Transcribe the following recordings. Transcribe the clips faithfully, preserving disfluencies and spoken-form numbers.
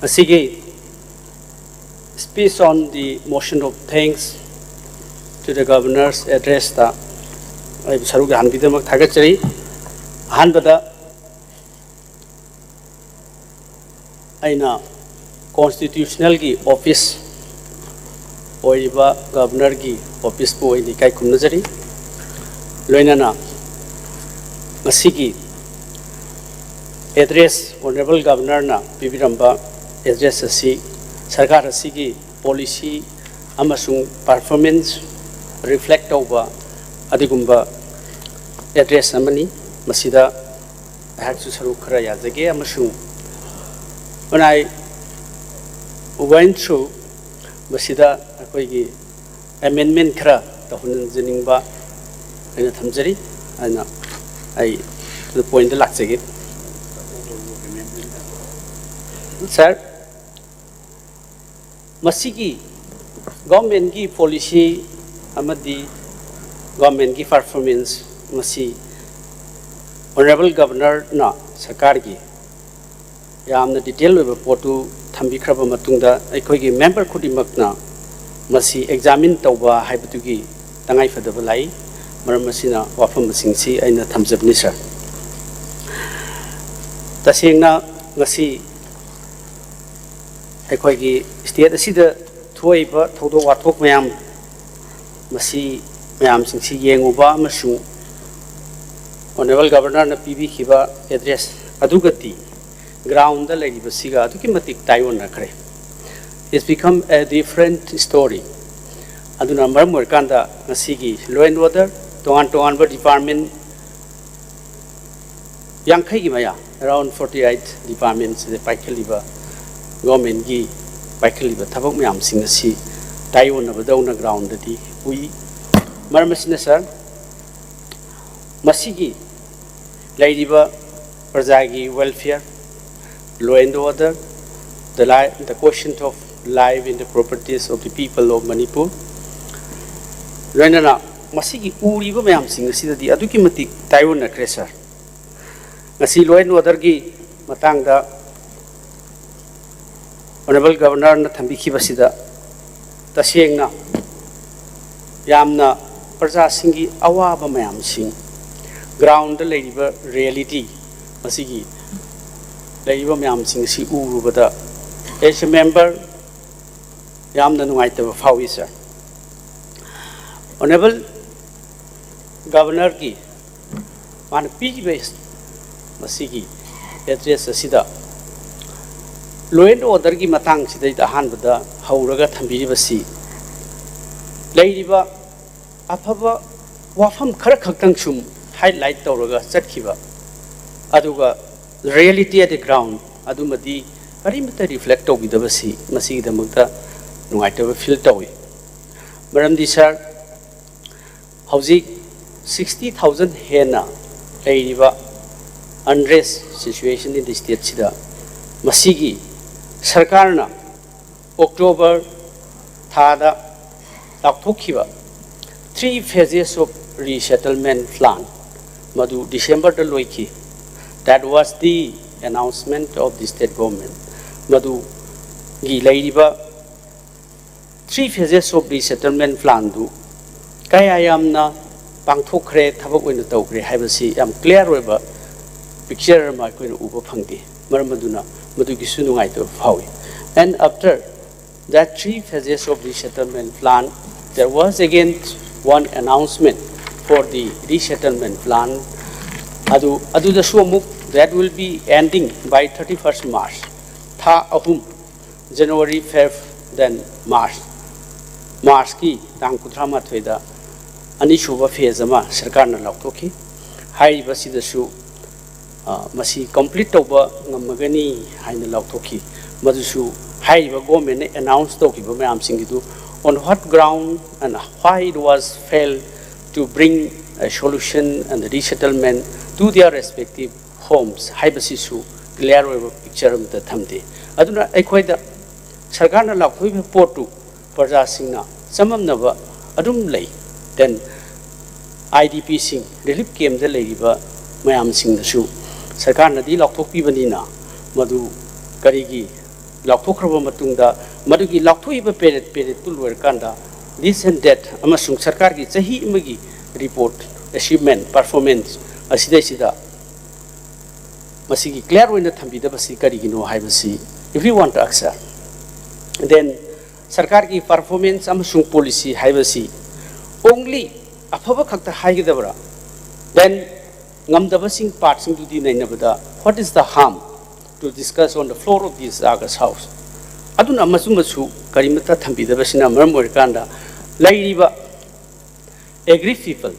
ꯉꯁꯤꯒꯤ speech on the motion of thanks to the governor's addressꯇ ꯑꯩꯕꯨ ꯁꯔꯨꯛ ꯌꯥꯍꯟꯕꯤꯗꯃꯛ ꯊꯥꯒꯠꯆꯔꯤ꯫ ꯑꯍꯥꯟꯕꯗ ꯑꯩꯅ constitutionalꯒꯤ office ꯑꯣꯏꯔꯤꯕ governorꯒꯤ officeꯄꯨ ꯑꯩꯅ ꯏꯀꯥꯏ ꯈꯨꯝꯅꯖꯔꯤ꯫ ꯂꯣꯏꯅꯅ ꯉꯁꯤꯒꯤ address, honourable governorꯅ ꯄꯤꯕꯤꯔꯝꯕ address ꯑꯁꯤ ꯁꯔꯀꯥꯔ ꯑꯁꯤꯒꯤ policy ꯑꯃꯁꯨꯡ performance reflect ꯇꯧꯕ ꯑꯗꯨꯒꯨꯝꯕ address ꯑꯃꯅꯤ꯫ ꯃꯁꯤꯗ ꯑꯩꯍꯥꯛꯁꯨ ꯁꯔꯨꯛ ꯈꯔ ꯌꯥꯖꯒꯦ ꯑꯃꯁꯨꯡ when I went through, ꯃꯁꯤꯗ ꯑꯩꯈꯣꯏꯒꯤ amendment ꯈꯔ ꯇꯧꯍꯟꯖꯅꯤꯡꯕ ꯑꯩꯅ ꯊꯝꯖꯔꯤ꯫ ꯑꯗꯨꯅ ꯑꯩ pointꯇ ꯂꯥꯛꯆꯒꯦ꯫ Sir, ꯃꯁꯤꯒꯤ governmentꯀꯤ policy ꯑꯃꯗꯤ governmentꯀꯤ performance ꯃꯁꯤ honourable governorꯅ ꯁꯔꯀꯥꯔꯒꯤ ꯌꯥꯝꯅ detail ꯑꯣꯏꯕ ꯄꯣꯠꯇꯨ ꯊꯝꯕꯤꯈ꯭ꯔꯕ ꯃꯇꯨꯡꯗ, ꯑꯩꯈꯣꯏꯒꯤ member ꯈꯨꯗꯤꯡꯃꯛꯅ ꯃꯁꯤ examine ꯇꯧꯕ ꯍꯥꯏꯕꯗꯨꯒꯤ ꯇꯉꯥꯏꯐꯗꯕ ꯂꯥꯛꯏ꯫ ꯃꯔꯝ ꯑꯁꯤꯅ ꯋꯥꯐꯝꯁꯤꯡꯁꯤ ꯑꯩꯅ ꯊꯝꯖꯕꯅꯤ, sir꯫ ꯇꯁꯦꯡꯅ ꯉꯁꯤ ꯑꯩꯈꯣꯏꯒꯤ state ꯑꯁꯤꯗ ꯊꯣꯛꯏꯕ ꯊꯧꯗꯣꯛ ꯋꯥꯊꯣꯛ ꯃꯌꯥꯝ, ꯃꯁꯤ ꯃꯌꯥꯝꯁꯤꯡꯁꯤ ꯌꯦꯡꯉꯨꯕ ꯑꯃꯁꯨꯡ honourable governorꯅ ꯄꯤꯕꯤꯈꯤꯕ address ꯑꯗꯨꯒꯗꯤ groundꯗ ꯂꯩꯔꯤꯕꯁꯤꯒ ꯑꯗꯨꯛꯀꯤ ꯃꯇꯤꯛ ꯇꯥꯏꯑꯣꯟꯅꯈ꯭ꯔꯦ꯫ It's become a different story꯫ ꯑꯗꯨꯅ ꯃꯔꯝ ꯑꯣꯏꯔꯀꯥꯟꯗ ꯉꯁꯤꯒꯤ law and order, ꯇꯣꯉꯥꯟ ꯇꯣꯉꯥꯟꯕ department ꯌꯥꯡꯈꯩꯒꯤ ꯃꯌꯥ, around forty eight departmentꯁꯤꯗ ꯄꯥꯏꯈꯠꯂꯤꯕ, governmentꯀꯤ ꯄꯥꯏꯈꯠꯂꯤꯕ ꯊꯕꯛ ꯃꯌꯥꯝꯁꯤꯡ ꯑꯁꯤ ꯇꯥꯏꯑꯣꯟꯅꯕꯗꯧꯅ groundꯗꯗꯤ ꯎꯏ꯫ ꯃꯔꯝ ꯑꯁꯤꯅ, sir, ꯃꯁꯤꯒꯤ ꯂꯩꯔꯤꯕ ꯄ꯭ꯔꯖꯥꯒꯤ welfare, law and order, the li-, the question of life and the properties of the people of Manipur, ꯂꯣꯏꯅꯅ ꯃꯁꯤꯒꯤ ꯎꯔꯤꯕ ꯃꯌꯥꯝꯁꯤꯡ ꯑꯁꯤꯗꯗꯤ ꯑꯗꯨꯛꯀꯤ ꯃꯇꯤꯛ ꯇꯥꯏꯑꯣꯟꯅꯈ꯭ꯔꯦ, sir꯫ ꯉꯁꯤ law and orderꯒꯤ ꯃꯇꯥꯡꯗ Honourable Governorꯅ ꯊꯝꯕꯤꯈꯤꯕꯁꯤꯗ ꯇꯁꯦꯡꯅ ꯌꯥꯝꯅ ꯄ꯭ꯔꯖꯥꯁꯤꯡꯒꯤ ꯑꯋꯥꯕ ꯃꯌꯥꯝꯁꯤꯡ, groundꯗ ꯂꯩꯔꯤꯕ reality, ꯃꯁꯤꯒꯤ ꯂꯩꯔꯤꯕ ꯃꯌꯥꯝꯁꯤꯡ ꯑꯁꯤ ꯎꯔꯨꯕꯗ, as a member, ꯌꯥꯝꯅ ꯅꯨꯡꯉꯥꯏꯇꯕ ꯐꯥꯎꯏ, sir꯫ Honourable Governorꯒꯤ ꯃꯥꯅ ꯄꯤꯈꯤꯕ ꯃꯁꯤꯒꯤ address ꯑꯁꯤꯗ law and orderꯒꯤ ꯃꯇꯥꯡꯁꯤꯗꯩꯗ ꯑꯍꯥꯟꯕꯗ ꯍꯧꯔꯒ ꯊꯝꯕꯤꯔꯤꯕꯁꯤ, ꯂꯩꯔꯤꯕ ꯑꯐꯕ ꯋꯥꯐꯝ ꯈꯔ ꯈꯛꯇꯪ ꯁꯨꯝ highlight ꯇꯧꯔꯒ ꯆꯠꯈꯤꯕ, ꯑꯗꯨꯒ reality at the ground ꯑꯗꯨꯃꯗꯤ ꯀꯔꯤꯃꯠꯇ reflect ꯇꯧꯕꯤꯗꯕꯁꯤ, ꯃꯁꯤꯒꯤꯗꯃꯛꯇ ꯅꯨꯡꯉꯥꯏꯇꯕ feel ꯇꯧꯏ꯫ ꯃꯔꯝꯗꯤ, sir, ꯍꯧꯖꯤꯛ sixty thousand ꯍꯦꯟꯅ ꯂꯩꯔꯤꯕ unrest situation in the stateꯁꯤꯗ, ꯃꯁꯤꯒꯤ ꯁꯔꯀꯥꯔꯅ October ꯊꯥꯗ ꯂꯥꯎꯊꯣꯛꯈꯤꯕ three phases of resettlement plan, ꯃꯗꯨ Decemberꯗ ꯂꯣꯏꯈꯤ꯫ That was the announcement of the state government꯫ ꯃꯗꯨꯒꯤ ꯂꯩꯔꯤꯕ three phases of resettlement planꯗꯨ ꯀꯌꯥ ꯌꯥꯝꯅ ꯄꯥꯡꯊꯣꯛꯈ꯭ꯔꯦ, ꯊꯕꯛ ꯑꯣꯏꯅ ꯇꯧꯈ꯭ꯔꯦ ꯍꯥꯏꯕꯁꯤ ꯌꯥꯝ clear ꯑꯣꯏꯕ picture ꯑꯃ ꯑꯩꯈꯣꯏꯅ ꯎꯕ ꯐꯪꯗꯦ꯫ ꯃꯔꯝ ꯑꯗꯨꯅ ꯃꯗꯨꯒꯤꯁꯨ ꯅꯨꯡꯉꯥꯏꯇꯕ ꯐꯥꯎꯏ꯫ And after that three phases of resettlement plan, there was again one announcement for the resettlement plan. ꯑꯗꯨ, ꯑꯗꯨꯗꯁꯨ ꯑꯃꯨꯛ, that will be ending by thirty-first March, ꯊꯥ ꯑꯍꯨꯝ, January, Feb, then March꯫ Marchꯀꯤ ꯇꯥꯡ ꯀꯨꯟꯊ꯭ꯔꯥ ꯃꯥꯊꯣꯏꯗ ꯑꯅꯤꯁꯨꯕ phase ꯑꯃ ꯁꯔꯀꯥꯔꯅ ꯂꯥꯎꯊꯣꯛꯈꯤ꯫ ꯍꯥꯏꯔꯤꯕꯁꯤꯗꯁꯨ, ꯑ, ꯃꯁꯤ complete ꯇꯧꯕ ꯉꯝꯃꯒꯅꯤ ꯍꯥꯏꯅ ꯂꯥꯎꯊꯣꯛꯈꯤ꯫ ꯃꯗꯨꯁꯨ ꯍꯥꯏꯔꯤꯕ governmentꯅ announce ꯇꯧꯈꯤꯕ ꯃꯌꯥꯝꯁꯤꯡꯒꯤꯗꯨ on what ground and why it was failed to bring a solution and resettlement to their respective homes ꯍꯥꯏꯕꯁꯤꯁꯨ clear ꯑꯣꯏꯕ picture ꯑꯃꯠꯇ ꯊꯝꯗꯦ꯫ ꯑꯗꯨꯅ ꯑꯩꯈꯣꯏꯗ ꯁꯔꯀꯥꯔꯅ ꯂꯥꯎꯊꯣꯛꯏꯕ ꯄꯣꯠꯇꯨ ꯄ꯭ꯔꯖꯥꯁꯤꯡꯅ ꯆꯃꯝꯅꯕ ꯑꯗꯨꯝ ꯂꯩ꯫ Then IDPꯁꯤꯡ, relief campꯗ ꯂꯩꯔꯤꯕ ꯃꯌꯥꯝꯁꯤꯡꯅꯁꯨ ꯁꯔꯀꯥꯔꯅꯗꯤ ꯂꯥꯎꯊꯣꯛꯄꯤꯕꯅꯤꯅ ꯃꯗꯨ ꯀꯔꯤꯒꯤ ꯂꯥꯎꯊꯣꯛꯈ꯭ꯔꯕ ꯃꯇꯨꯡꯗ, ꯃꯗꯨꯒꯤ ꯂꯥꯎꯊꯣꯛꯏꯕ ꯄꯦꯔꯦꯠ ꯄꯦꯔꯦꯠꯇꯨ ꯂꯣꯏꯔꯀꯥꯟꯗ, this and that ꯑꯃꯁꯨꯡ ꯁꯔꯀꯥꯔꯒꯤ ꯆꯍꯤ ꯑꯃꯒꯤ ꯔꯤꯄꯣꯔꯠ, ꯑꯦꯆꯤꯞꯃꯦꯟ, ꯄꯔꯐꯣꯔꯃꯦꯟꯁ ꯑꯁꯤꯗꯩꯁꯤꯗ ꯃꯁꯤꯒꯤ ꯀ꯭ꯂꯤꯌꯥꯔ ꯑꯣꯏꯅ ꯊꯝꯕꯤꯗꯕꯁꯤ ꯀꯔꯤꯒꯤꯅꯣ ꯍꯥꯏꯕꯁꯤ, if you want to ask, then ꯁꯔꯀꯥꯔꯒꯤ ꯄꯔꯐꯣꯔꯃꯦꯟꯁ ꯑꯃꯁꯨꯡ ꯄꯣꯂꯤꯁꯤ ꯍꯥꯏꯕꯁꯤ only ꯑꯐꯕ ꯈꯛꯇ ꯍꯥꯏꯒꯗꯕ꯭ꯔꯥ? Then ꯉꯝꯗꯕꯁꯤꯡ, ꯄꯥꯔꯠꯁꯤꯡꯗꯨꯗꯤ ꯅꯩꯅꯕꯗ, what is the harm to discuss on the floor of this August House? ꯑꯗꯨꯅ ꯃꯆꯨꯝꯕꯁꯨ ꯀꯔꯤꯃꯠꯇ ꯊꯝꯕꯤꯗꯕꯁꯤꯅ ꯃꯔꯝ ꯑꯣꯏꯔꯀꯥꯟꯗ, ꯂꯩꯔꯤꯕ aggrieved people,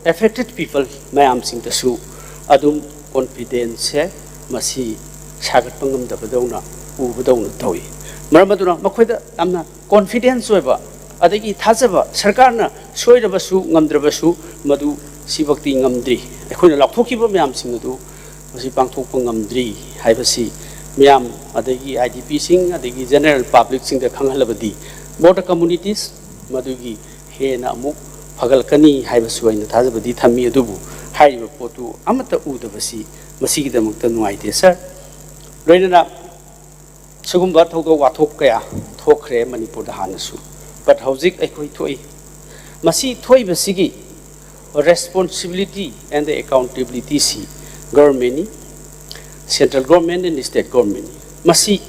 affected people ꯃꯌꯥꯝꯁꯤꯡꯗꯁꯨ ꯑꯗꯨꯝ ꯀꯣꯟꯐꯤꯗꯦꯟꯁꯁꯦ ꯃꯁꯤ ꯁꯥꯒꯠꯄ ꯉꯝꯗꯕꯗꯧꯅ ꯎꯕꯗꯧꯅ ꯇꯧꯏ꯫ ꯃꯔꯝ ꯑꯗꯨꯅ ꯃꯈꯣꯏꯗ ꯌꯥꯝꯅ ꯀꯣꯟꯐꯤꯗꯦꯟꯁ ꯑꯣꯏꯕ, ꯑꯗꯒꯤ ꯊꯥꯖꯕ, ꯁꯔꯀꯥꯔꯅ ꯁꯣꯏꯔꯕꯁꯨ ꯉꯝꯗ꯭ꯔꯕꯁꯨ ꯃꯗꯨ ꯁꯤꯃꯛꯇꯤ ꯉꯝꯗ꯭ꯔꯤ꯫ ꯑꯩꯈꯣꯏꯅ ꯂꯥꯎꯊꯣꯛꯈꯤꯕ ꯃꯌꯥꯝꯁꯤꯡ ꯑꯗꯨ ꯃꯁꯤ ꯄꯥꯡꯊꯣꯛꯄ ꯉꯝꯗ꯭ꯔꯤ ꯍꯥꯏꯕꯁꯤ ꯃꯤꯌꯥꯝ, ꯑꯗꯒꯤ ꯑꯥꯏ ꯗꯤ ꯄꯤꯁꯤꯡ, ꯑꯗꯒꯤ ꯖꯦꯅꯔꯦꯜ ꯄꯕ꯭ꯂꯤꯛꯁꯤꯡꯗ ꯈꯪꯍꯜꯂꯕꯗꯤ, ꯕꯣꯔꯗꯔ ꯀꯝꯃꯨꯅꯤꯇꯤꯁ ꯃꯗꯨꯒꯤ ꯍꯦꯟꯅ ꯑꯃꯨꯛ ꯐꯒꯠꯂꯛꯀꯅꯤ ꯍꯥꯏꯕꯁꯨ ꯑꯩꯅ ꯊꯥꯖꯕꯗꯤ ꯊꯝꯃꯤ꯫ ꯑꯗꯨꯕꯨ ꯍꯥꯏꯔꯤꯕ ꯄꯣꯠꯇꯨ ꯑꯃꯠꯇ ꯎꯗꯕꯁꯤ ꯃꯁꯤꯒꯤꯗꯃꯛꯇ ꯅꯨꯡꯉꯥꯏꯇꯦ, ꯁꯥꯔ꯫ ꯂꯣꯏꯅꯅ ꯁꯤꯒꯨꯝꯕ ꯊꯧꯗꯣꯛ ꯋꯥꯊꯣꯛ ꯀꯌꯥ ꯊꯣꯛꯈ꯭ꯔꯦ ꯃꯅꯤꯄꯨꯔꯗ ꯍꯥꯟꯅꯁꯨ, but ꯍꯧꯖꯤꯛ ꯑꯩꯈꯣꯏ ꯊꯣꯛꯏ꯫ ꯃꯁꯤ ꯊꯣꯛꯏꯕꯁꯤꯒꯤ responsibility and the accountability ꯁꯤ ꯒꯣꯔꯃꯦꯟꯅꯤ, central government and state government꯫ ꯃꯁꯤ,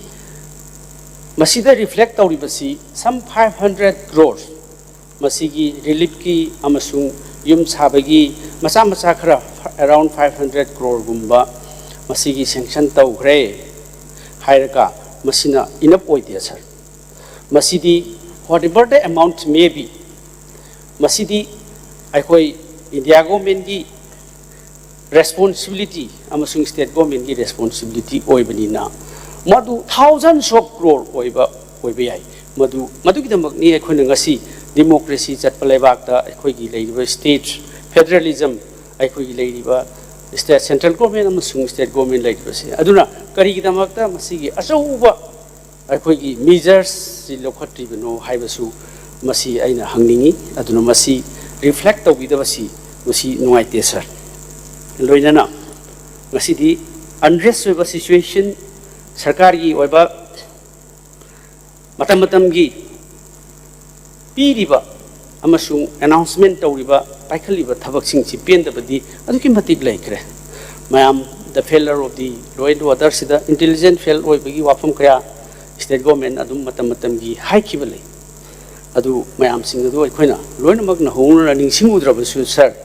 ꯃꯁꯤꯗ reflect ꯇꯧꯔꯤꯕꯁꯤ some five hundred crores, ꯃꯁꯤꯒꯤ ꯔꯤꯂꯤꯐꯀꯤ ꯑꯃꯁꯨꯡ ꯌꯨꯝ ꯁꯥꯕꯒꯤ ꯃꯆꯥ ꯃꯆꯥ ꯈꯔ, around five hundred crore ꯒꯨꯝꯕ ꯃꯁꯤꯒꯤ ꯁꯦꯡꯁꯟ ꯇꯧꯈ꯭ꯔꯦ ꯍꯥꯏꯔꯒ, ꯃꯁꯤꯅ ꯏꯅꯐ ꯑꯣꯏꯗꯦ, ꯁꯥꯔ꯫ ꯃꯁꯤꯗꯤ, whatever the amount may be, ꯃꯁꯤꯗꯤ ꯑꯩꯈꯣꯏ ꯏꯟꯗꯤꯌꯥ ꯒꯣꯔꯃꯦꯟꯒꯤ ꯔꯦꯁꯄꯣꯟꯁꯤꯕꯤꯂꯤꯇꯤ ꯑꯃꯁꯨꯡ ꯁ꯭ꯇꯦꯠ ꯒꯣꯔꯃꯦꯟꯒꯤ ꯔꯦꯁꯄꯣꯟꯁꯤꯕꯤꯂꯤꯇꯤ ꯑꯣꯏꯕꯅꯤꯅ, ꯃꯗꯨ thousands of crore ꯑꯣꯏꯕ, ꯑꯣꯏꯕ ꯌꯥꯏ꯫ ꯃꯗꯨ, ꯃꯗꯨꯒꯤꯗꯃꯛꯅꯤ ꯑꯩꯈꯣꯏꯅ ꯉꯁꯤ ꯗꯤꯃꯣꯀ꯭ꯔꯦꯁꯤ ꯆꯠꯄ ꯂꯩꯕꯥꯛꯇ ꯑꯩꯈꯣꯏꯒꯤ ꯂꯩꯔꯤꯕ ꯁ꯭ꯇꯦꯠ ꯐꯦꯗꯔꯦꯂꯤꯖꯝ, ꯑꯩꯈꯣꯏꯒꯤ ꯂꯩꯔꯤꯕ ꯁ꯭ꯇꯦꯠ, ꯁꯦꯟꯇ꯭ꯔꯦꯜ ꯒꯣꯔꯃꯦꯟ ꯑꯃꯁꯨꯡ ꯁ꯭ꯇꯦꯠ ꯒꯣꯔꯃꯦꯟ ꯂꯩꯔꯤꯕꯁꯦ꯫ ꯑꯗꯨꯅ ꯀꯔꯤꯒꯤꯗꯃꯛꯇ ꯃꯁꯤꯒꯤ ꯑꯆꯧꯕ ꯑꯩꯈꯣꯏꯒꯤ ꯃꯦꯖꯔꯁꯁꯤ ꯂꯧꯈꯠꯇ꯭ꯔꯤꯕꯅꯣ ꯍꯥꯏꯕꯁꯨ ꯃꯁꯤ ꯑꯩꯅ ꯍꯪꯅꯤꯡꯏ꯫ ꯑꯗꯨꯅ ꯃꯁꯤ ꯔꯤꯐ꯭ꯂꯦꯛ ꯇꯧꯕꯤꯗꯕꯁꯤ ꯃꯁꯤ ꯅꯨꯡꯉꯥꯏꯇꯦ, ꯁꯥꯔ꯫ ꯂꯣꯏꯅꯅ ꯉꯁꯤꯗꯤ ꯑꯟꯔꯦꯁ ꯑꯣꯏꯕ ꯁꯤꯆꯨꯋꯦꯁꯟ, ꯁꯔꯀꯥꯔꯒꯤ ꯑꯣꯏꯕ ꯃꯇꯝ ꯃꯇꯝꯒꯤ ꯄꯤꯔꯤꯕ ꯑꯃꯁꯨꯡ ꯑꯦꯅꯥꯎꯟꯁꯃꯦꯟ ꯇꯧꯔꯤꯕ, ꯄꯥꯏꯈꯠꯂꯤꯕ ꯊꯕꯛꯁꯤꯡꯁꯤ ꯄꯦꯟꯗꯕꯗꯤ ꯑꯗꯨꯛꯀꯤ ꯃꯇꯤꯛ ꯂꯩꯈ꯭ꯔꯦ꯫ ꯃꯌꯥꯝ, the failure of the law and order ꯁꯤꯗ intelligent fail ꯑꯣꯏꯕꯒꯤ ꯋꯥꯐꯝ ꯀꯌꯥ ꯁ꯭ꯇꯦꯠ ꯒꯣꯔꯃꯦꯟ ꯑꯗꯨꯝ ꯃꯇꯝ ꯃꯇꯝꯒꯤ ꯍꯥꯏꯈꯤꯕ ꯂꯩ꯫ ꯑꯗꯨ ꯃꯌꯥꯝꯁꯤꯡ ꯑꯗꯨ ꯑꯩꯈꯣꯏꯅ ꯂꯣꯏꯅꯃꯛꯅ ꯍꯧꯅꯅ ꯅꯤꯡꯁꯤꯡꯉꯨꯗ꯭ꯔꯕꯁꯨ, ꯁꯥꯔ,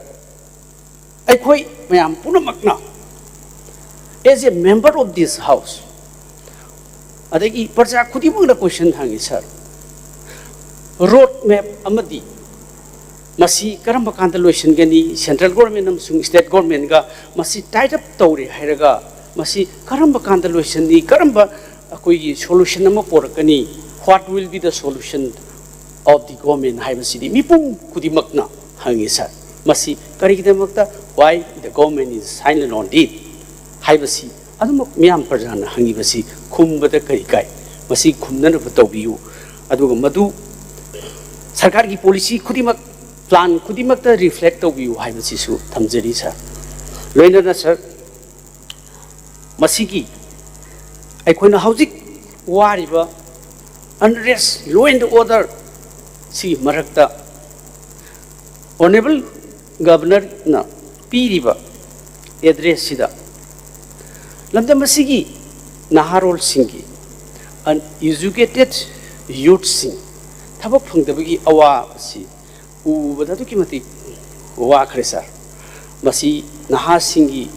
ꯑꯩꯈꯣꯏ ꯃꯌꯥꯝ ꯄꯨꯝꯅꯃꯛꯅ, as a member of this house, ꯑꯗꯒꯤ ꯄ꯭ꯔꯖꯥ ꯈꯨꯗꯤꯡꯃꯛꯅ ꯀꯣꯏꯁꯟ ꯍꯪꯉꯤ, ꯁꯥꯔ, ꯔꯣꯗ ꯃꯦꯞ ꯑꯃꯗꯤ ꯃꯁꯤ ꯀꯔꯝꯕ ꯀꯥꯟꯗ ꯂꯣꯏꯁꯤꯟꯒꯅꯤ? ꯁꯦꯟꯇ꯭ꯔꯦꯜ ꯒꯣꯔꯃꯦꯟ ꯑꯃꯁꯨꯡ ꯁ꯭ꯇꯦꯠ ꯒꯣꯔꯃꯦꯟꯒ ꯃꯁꯤ ꯇꯥꯏꯠ ꯑꯞ ꯇꯧꯔꯦ ꯍꯥꯏꯔꯒ, ꯃꯁꯤ ꯀꯔꯝꯕ ꯀꯥꯟꯗ ꯂꯣꯏꯁꯤꯟꯅꯤ? ꯀꯔꯝꯕ ꯑꯩꯈꯣꯏꯒꯤ ꯁꯣꯂꯨꯁꯟ ꯑꯃ ꯄꯣꯔꯛꯀꯅꯤ? What will be the solution of the government ꯍꯥꯏꯕꯁꯤꯗꯤ ꯃꯤꯄꯨꯝ ꯈꯨꯗꯤꯡꯃꯛꯅ ꯍꯪꯉꯤ, ꯁꯥꯔ꯫ ꯃꯁꯤ ꯀꯔꯤꯒꯤꯗꯃꯛꯇ, why the government is silent on it ꯍꯥꯏꯕꯁꯤ ꯑꯗꯨꯃꯛ ꯃꯤꯌꯥꯝ ꯄ꯭ꯔꯖꯥꯅ ꯍꯪꯉꯤꯕꯁꯤ ꯈꯨꯝꯕꯗ ꯀꯔꯤ ꯀꯥꯏ? ꯃꯁꯤ ꯈꯨꯝꯅꯅꯕ ꯇꯧꯕꯤꯌꯨ꯫ ꯑꯗꯨꯒ ꯃꯗꯨ ꯁꯔꯀꯥꯔꯒꯤ ꯄꯣꯂꯤꯁꯤ ꯈꯨꯗꯤꯡꯃꯛ, ꯄ꯭ꯂꯥꯟ ꯈꯨꯗꯤꯡꯃꯛꯇ ꯔꯤꯐ꯭ꯂꯦꯛ ꯇꯧꯕꯤꯌꯨ ꯍꯥꯏꯕꯁꯤꯁꯨ ꯊꯝꯖꯔꯤ, ꯁꯥꯔ꯫ ꯂꯣꯏꯅꯅ, ꯁꯥꯔ, ꯃꯁꯤꯒꯤ ꯑꯩꯈꯣꯏꯅ ꯍꯧꯖꯤꯛ ꯋꯥꯔꯤꯕ unrest, law and order ꯁꯤꯒꯤ ꯃꯔꯛꯇ Honourable Governorꯅ ꯄꯤꯔꯤꯕ ꯑꯦꯗ꯭ꯔꯦꯁꯁꯤꯗ ꯂꯝꯗꯝ ꯑꯁꯤꯒꯤ ꯅꯍꯥꯔꯣꯜꯁꯤꯡꯒꯤ, uneducated youthꯁꯤꯡ, ꯊꯕꯛ ꯐꯪꯗꯕꯒꯤ ꯑꯋꯥꯕꯁꯤ ꯎꯕꯗ ꯑꯗꯨꯛꯀꯤ ꯃꯇꯤꯛ ꯋꯥꯈ꯭ꯔꯦ, ꯁꯥꯔ꯫ ꯃꯁꯤ ꯅꯍꯥꯁꯤꯡꯒꯤ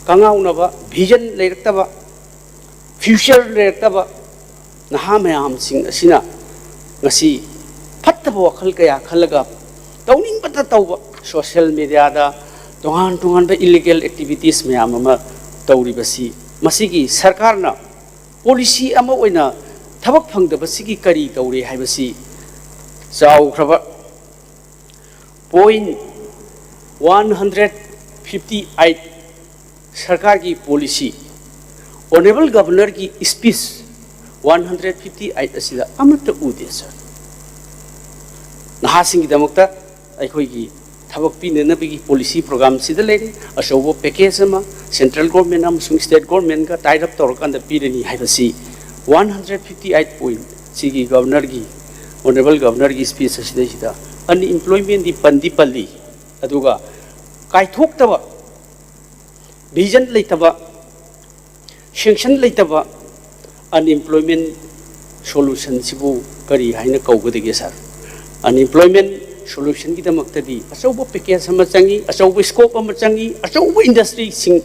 ꯀꯉꯥꯎꯅꯕ, ꯚꯤꯖꯟ ꯂꯩꯔꯛꯇꯕ, ꯐ꯭ꯌꯨꯆꯔ ꯂꯩꯔꯛꯇꯕ ꯅꯍꯥ ꯃꯌꯥꯝꯁꯤꯡ ꯑꯁꯤꯅ ꯉꯁꯤ ꯐꯠꯇꯕ ꯋꯥꯈꯜ ꯀꯌꯥ ꯈꯜꯂꯒ ꯇꯧꯅꯤꯡꯕꯇ ꯇꯧꯕ, ꯁꯣꯁꯤꯌꯦꯜ ꯃꯦꯗꯤꯌꯥꯗ ꯇꯣꯉꯥꯟ ꯇꯣꯉꯥꯟꯕ ꯏꯂꯤꯒꯦꯜ ꯑꯦꯛꯇꯤꯚꯤꯇꯤꯁ ꯃꯌꯥꯝ ꯑꯃ ꯇꯧꯔꯤꯕꯁꯤ, ꯃꯁꯤꯒꯤ ꯁꯔꯀꯥꯔꯅ ꯄꯣꯂꯤꯁꯤ ꯑꯃ ꯑꯣꯏꯅ ꯊꯕꯛ ꯐꯪꯗꯕꯁꯤꯒꯤ ꯀꯔꯤ ꯇꯧꯔꯤ ꯍꯥꯏꯕꯁꯤ ꯆꯥꯎꯈ꯭ꯔꯕ point one hundred fifty eight ꯁꯔꯀꯥꯔꯒꯤ ꯄꯣꯂꯤꯁꯤ, Honourable Governorꯒꯤ speech one hundred fifty eight ꯑꯁꯤꯗ ꯑꯃꯠꯇ ꯎꯗꯦ, ꯁꯥꯔ꯫ ꯅꯍꯥꯁꯤꯡꯒꯤꯗꯃꯛꯇ ꯑꯩꯈꯣꯏꯒꯤ ꯊꯕꯛ ꯄꯤꯅꯅꯕꯒꯤ ꯄꯣꯂꯤꯁꯤ ꯄ꯭ꯔꯣꯒ꯭ꯔꯥꯝꯁꯤꯗ ꯂꯩꯔꯤ꯫ ꯑꯆꯧꯕ ꯄꯦꯀꯦꯖ ꯑꯃ ꯁꯦꯟꯇ꯭ꯔꯦꯜ ꯒꯣꯔꯃꯦꯟ ꯑꯃꯁꯨꯡ ꯁ꯭ꯇꯦꯠ ꯒꯣꯔꯃꯦꯟꯒ ꯇꯥꯏ ꯑꯞ ꯇꯧꯔꯀꯥꯟꯗ ꯄꯤꯔꯅꯤ ꯍꯥꯏꯕꯁꯤ one hundred fifty eight point ꯁꯤꯒꯤ ꯒꯕꯔꯅꯔꯒꯤ, ꯑꯣꯅꯔꯦꯕꯜ ꯒꯕꯔꯅꯔꯒꯤ ꯁ꯭ꯄꯤꯆ ꯑꯁꯤꯗꯩꯁꯤꯗ ꯑꯟꯏꯝꯄ꯭ꯂꯣꯏꯃꯦꯟꯗꯤ ꯄꯟꯗꯤ ꯄꯜꯂꯤ, ꯑꯗꯨꯒ ꯀꯥꯏꯊꯣꯛꯇꯕ, ꯚꯤꯖꯟ ꯂꯩꯇꯕ, ꯁꯦꯡꯁꯟ ꯂꯩꯇꯕ ꯑꯟꯏꯝꯄ꯭ꯂꯣꯏꯃꯦꯟ ꯁꯣꯂꯨꯁꯟꯁꯤꯕꯨ ꯀꯔꯤ ꯍꯥꯏꯅ ꯀꯧꯒꯗꯒꯦ ꯁꯥꯔ? ꯑꯟꯏꯝꯄ꯭ꯂꯣꯏꯃꯦꯟ ꯁꯣꯂꯨꯁꯟꯒꯤꯗꯃꯛꯇꯗꯤ ꯑꯆꯧꯕ ꯄꯦꯀꯦꯖ ꯑꯃ ꯆꯪꯏ, ꯑꯆꯧꯕ ꯁ꯭ꯀꯣꯞ ꯑꯃ ꯆꯪꯏ, ꯑꯆꯧꯕ ꯏꯟꯗꯁꯇ꯭ꯔꯤꯁꯤꯡ,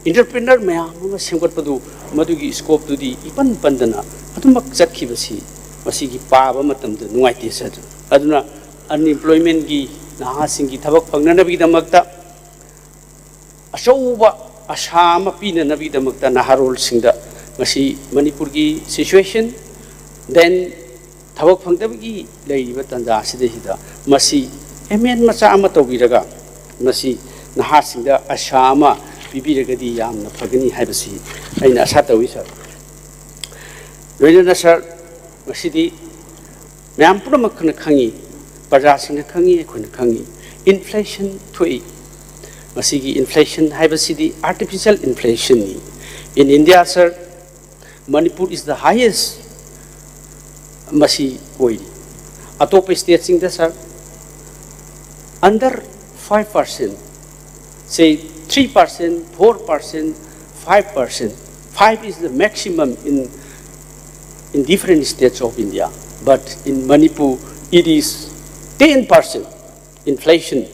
ꯏꯟꯇꯔꯄ꯭ꯔꯤꯅꯔ ꯃꯌꯥꯝ ꯑꯃ ꯁꯦꯝꯒꯠꯄꯗꯨ, ꯃꯗꯨꯒꯤ ꯁ꯭ꯀꯣꯞꯇꯨꯗꯤ ꯏꯄꯟ ꯄꯟꯗꯅ ꯑꯗꯨꯃꯛ ꯆꯠꯈꯤꯕꯁꯤ ꯃꯁꯤꯒꯤ ꯄꯥꯕ ꯃꯇꯝꯗ ꯅꯨꯡꯉꯥꯏꯇꯦ ꯁꯥꯔ꯫ ꯑꯗꯨꯅ ꯑꯟꯏꯝꯄ꯭ꯂꯣꯏꯃꯦꯟꯒꯤ, ꯅꯍꯥꯁꯤꯡꯒꯤ ꯊꯕꯛ ꯐꯪꯅꯅꯕꯒꯤꯗꯃꯛꯇ ꯑꯆꯧꯕ ꯑꯁꯥ ꯑꯃ ꯄꯤꯅꯅꯕꯒꯤꯗꯃꯛꯇ ꯅꯍꯥꯔꯣꯜꯁꯤꯡꯗ ꯉꯁꯤ ꯃꯅꯤꯄꯨꯔꯒꯤ ꯁꯤꯆꯨꯋꯦꯁꯟ, ꯗꯦꯟ ꯊꯕꯛ ꯐꯪꯗꯕꯒꯤ ꯂꯩꯔꯤꯕ ꯇꯥꯟꯖꯥ ꯑꯁꯤꯗꯩꯁꯤꯗ ꯃꯁꯤ ꯑꯦꯃꯦꯟ ꯃꯆꯥ ꯑꯃ ꯇꯧꯕꯤꯔꯒ ꯃꯁꯤ ꯅꯍꯥꯁꯤꯡꯗ ꯑꯁꯥ ꯑꯃ ꯄꯤꯕꯤꯔꯒꯗꯤ ꯌꯥꯝꯅ ꯐꯒꯅꯤ ꯍꯥꯏꯕꯁꯤ ꯑꯩꯅ ꯑꯁꯥ ꯇꯧꯏ ꯁꯥꯔ꯫ ꯂꯣꯏꯅꯅ ꯁꯥꯔ, ꯉꯁꯤꯗꯤ ꯃꯌꯥꯝ ꯄꯨꯝꯅꯃꯛꯅ ꯈꯪꯉꯤ, ꯄ꯭ꯔꯖꯥꯁꯤꯡꯅ ꯈꯪꯉꯤ, ꯑꯩꯈꯣꯏꯅ ꯈꯪꯉꯤ, ꯏꯟꯐ꯭ꯂꯦꯁꯟ ꯊꯣꯛꯏ꯫ ꯃꯁꯤꯒꯤ ꯏꯟꯐ꯭ꯂꯦꯁꯟ ꯍꯥꯏꯕꯁꯤꯗꯤ artificial ꯏꯟꯐ꯭ꯂꯦꯁꯟꯅꯤ꯫ In India, sir, Manipur is the highest ꯃꯁꯤ ꯑꯣꯏꯔꯤ꯫ ꯑꯇꯣꯞꯄ ꯁ꯭ꯇꯦꯠꯁꯤꯡꯗ, ꯁꯥꯔ, under five percent, say three percent, four percent, five percent, five is the maximum in, in different states of India, but in Manipur it is ten percent inflation.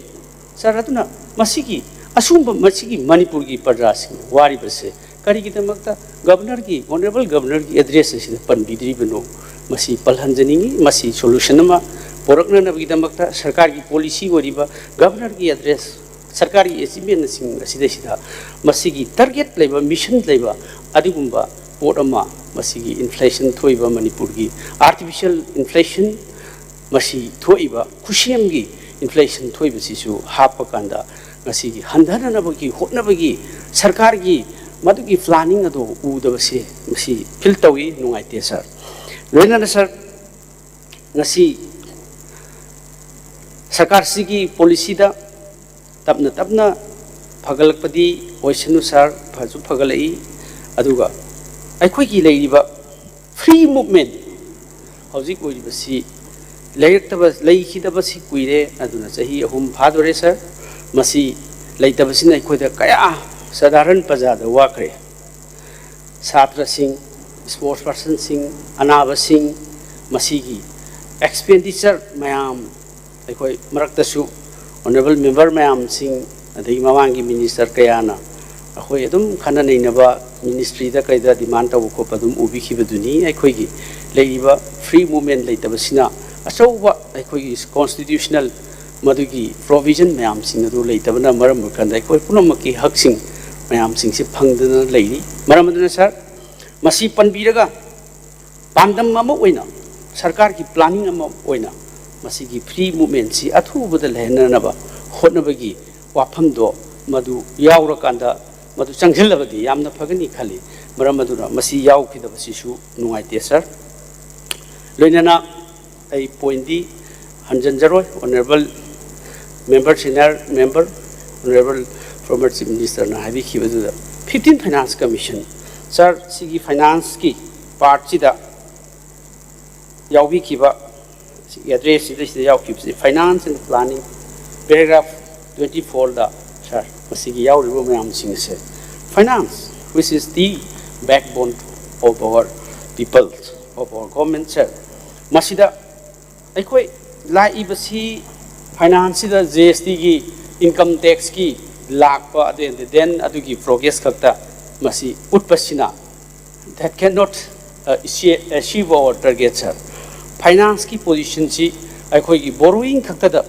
ꯁꯥꯔ, ꯑꯗꯨꯅ ꯃꯁꯤꯒꯤ ꯑꯁꯨꯝꯕ, ꯃꯁꯤꯒꯤ ꯃꯅꯤꯄꯨꯔꯒꯤ ꯄ꯭ꯔꯖꯥꯁꯤꯡ ꯋꯥꯔꯤꯕꯁꯦ ꯀꯔꯤꯒꯤꯗꯃꯛꯇ ꯒꯕꯔꯅꯔꯒꯤ, ꯑꯣꯅꯔꯦꯕꯜ ꯒꯕꯔꯅꯔꯒꯤ ꯑꯦꯗ꯭ꯔꯦꯁ ꯑꯁꯤꯗ ꯄꯟꯕꯤꯗ꯭ꯔꯤꯕꯅꯣ? ꯃꯁꯤ ꯄꯜꯍꯟꯖꯅꯤꯡꯏ꯫ ꯃꯁꯤ ꯁꯣꯂꯨꯁꯟ ꯑꯃ ꯄꯨꯔꯛꯅꯅꯕꯒꯤꯗꯃꯛꯇ ꯁꯔꯀꯥꯔꯒꯤ ꯄꯣꯂꯤꯁꯤ ꯑꯣꯏꯔꯤꯕ ꯒꯕꯔꯅꯔꯒꯤ ꯑꯦꯗ꯭ꯔꯦꯁ, ꯁꯔꯀꯥꯔꯒꯤ ꯑꯦꯆꯤꯞꯃꯦꯟꯁꯤꯡ ꯑꯁꯤꯗꯩꯁꯤꯗ ꯃꯁꯤꯒꯤ ꯇꯥꯔꯒꯦꯠ ꯂꯩꯕ, ꯃꯤꯁꯟ ꯂꯩꯕ ꯑꯗꯨꯒꯨꯝꯕ ꯄꯣꯠ ꯑꯃ, ꯃꯁꯤꯒꯤ ꯏꯟꯐ꯭ꯂꯦꯁꯟ ꯊꯣꯛꯏꯕ ꯃꯅꯤꯄꯨꯔꯒꯤ ꯑꯥꯔꯇꯤꯐꯤꯁꯤꯌꯦꯜ ꯏꯟꯐ꯭ꯂꯦꯁꯟ, ꯃꯁꯤ ꯊꯣꯛꯏꯕ ꯈꯨꯠꯁꯦꯝꯒꯤ ꯏꯟꯐ꯭ꯂꯦꯁꯟ ꯊꯣꯛꯏꯕꯁꯤꯁꯨ ꯍꯥꯞꯄ ꯀꯥꯟꯗ ꯉꯁꯤꯒꯤ ꯍꯟꯊꯅꯅꯕꯒꯤ ꯍꯣꯠꯅꯕꯒꯤ ꯁꯔꯀꯥꯔꯒꯤ ꯃꯗꯨꯒꯤ ꯄ꯭ꯂꯥꯅꯤꯡ ꯑꯗꯨ ꯎꯗꯕꯁꯦ ꯃꯁꯤ ꯐꯤꯜ ꯇꯧꯏ, ꯅꯨꯡꯉꯥꯏꯇꯦ ꯁꯥꯔ꯫ ꯂꯣꯏꯅꯅ ꯁꯥꯔ, ꯉꯁꯤ ꯁꯔꯀꯥꯔꯁꯤꯒꯤ ꯄꯣꯂꯤꯁꯤꯗ ꯇꯞꯅ ꯇꯞꯅ ꯐꯒꯠꯂꯛꯄꯗꯤ ꯑꯣꯏꯁꯅꯨ ꯁꯥꯔ, ꯐꯁꯨ ꯐꯒꯠꯂꯛꯏ꯫ ꯑꯗꯨꯒ ꯑꯩꯈꯣꯏꯒꯤ ꯂꯩꯔꯤꯕ free movement ꯍꯧꯖꯤꯛ ꯑꯣꯏꯔꯤꯕꯁꯤ ꯂꯩꯔꯛꯇꯕ, ꯂꯩꯈꯤꯗꯕꯁꯤ ꯀꯨꯏꯔꯦ, ꯑꯗꯨꯅ ꯆꯍꯤ ꯑꯍꯨꯝ ꯐꯥꯗꯣꯔꯦ ꯁꯥꯔ꯫ ꯃꯁꯤ ꯂꯩꯇꯕꯁꯤꯅ ꯑꯩꯈꯣꯏꯗ ꯀꯌꯥ ꯁꯥꯙꯥꯔꯟ ꯄ꯭ꯔꯖꯥꯗ ꯋꯥꯈ꯭ꯔꯦ꯫ ꯁꯥꯇ꯭ꯔꯁꯤꯡ, sports personꯁꯤꯡ, ꯑꯅꯥꯕꯁꯤꯡ, ꯃꯁꯤꯒꯤ expenditure ꯃꯌꯥꯝ ꯑꯩꯈꯣꯏ ꯃꯔꯛꯇꯁꯨ honourable member ꯃꯌꯥꯝꯁꯤꯡ, ꯑꯗꯒꯤ ꯃꯃꯥꯡꯒꯤ minister ꯀꯌꯥꯅ ꯑꯩꯈꯣꯏ ꯑꯗꯨꯝ ꯈꯟꯅ ꯅꯩꯅꯕ ministryꯗ ꯀꯩꯗ demand ꯇꯧꯕ ꯈꯣꯠꯄ ꯑꯗꯨꯝ ꯎꯕꯤꯈꯤꯕꯗꯨꯅꯤ꯫ ꯑꯩꯈꯣꯏꯒꯤ ꯂꯩꯔꯤꯕ free movement ꯂꯩꯇꯕꯁꯤꯅ ꯑꯆꯧꯕ ꯑꯩꯈꯣꯏꯒꯤ constitutional ꯃꯗꯨꯒꯤ provision ꯃꯌꯥꯝꯁꯤꯡ ꯑꯗꯨ ꯂꯩꯇꯕꯅ ꯃꯔꯝ ꯑꯣꯏꯔꯀꯥꯟꯗ ꯑꯩꯈꯣꯏ ꯄꯨꯝꯅꯃꯛꯀꯤ ꯍꯛꯁꯤꯡ ꯃꯌꯥꯝꯁꯤꯡꯁꯤ ꯐꯪꯗꯅ ꯂꯩꯔꯤ꯫ ꯃꯔꯝ ꯑꯗꯨꯅ ꯁꯥꯔ, ꯃꯁꯤ ꯄꯟꯕꯤꯔꯒ ꯄꯥꯟꯗꯝ ꯑꯃ ꯑꯣꯏꯅ, ꯁꯔꯀꯥꯔꯒꯤ planning ꯑꯃ ꯑꯣꯏꯅ ꯃꯁꯤꯒꯤ free movementꯁꯤ ꯑꯊꯨꯕꯗ ꯂꯩꯍꯟꯅꯅꯕ ꯍꯣꯠꯅꯕꯒꯤ ꯋꯥꯐꯝꯗꯣ ꯃꯗꯨ ꯌꯥꯎꯔꯀꯥꯟꯗ ꯃꯗꯨ ꯆꯪꯁꯤꯜꯂꯕꯗꯤ ꯌꯥꯝꯅ ꯐꯒꯅꯤ ꯈꯜꯂꯤ꯫ ꯃꯔꯝ ꯑꯗꯨꯅ ꯃꯁꯤ ꯌꯥꯎꯈꯤꯗꯕꯁꯤꯁꯨ ꯅꯨꯡꯉꯥꯏꯇꯦ ꯁꯥꯔ꯫ ꯂꯣꯏꯅꯅ ꯑꯩ pointꯗꯤ ꯍꯟꯖꯤꯟꯖꯔꯣꯏ꯫ Honourable member, senior member, honourable former chief ministerꯅ ꯍꯥꯏꯕꯤꯈꯤꯕꯗꯨꯗ, fifteen finance commission, ꯁꯥꯔ, ꯁꯤꯒꯤ financeꯀꯤ partꯁꯤꯗ ꯌꯥꯎꯕꯤꯈꯤꯕ, ꯁꯤꯒꯤ addressꯁꯤꯗ, ꯁꯤꯗ ꯌꯥꯎꯈꯤꯕꯁꯤ finance and planning paragraph twenty fourꯗ, ꯁꯥꯔ, ꯃꯁꯤꯒꯤ ꯌꯥꯎꯔꯤꯕ ꯃꯌꯥꯝꯁꯤꯡ ꯑꯁꯦ, finance, which is the backbone of our people, of our government, ꯁꯥꯔ, ꯃꯁꯤꯗ ꯑꯩꯈꯣꯏ ꯂꯥꯛꯏꯕꯁꯤ financeꯁꯤꯗ GSTꯒꯤ, income taxꯀꯤ ꯂꯥꯛꯄ, ꯑꯗꯨ, and then ꯑꯗꯨꯒꯤ progress ꯈꯛꯇ ꯃꯁꯤ ꯎꯠꯄꯁꯤꯅ, that cannot, uh, achieve, achieve our target, ꯁꯥꯔ꯫ Financeꯀꯤ positionꯁꯤ ꯑꯩꯈꯣꯏꯒꯤ borrowing ꯈꯛꯇꯗ,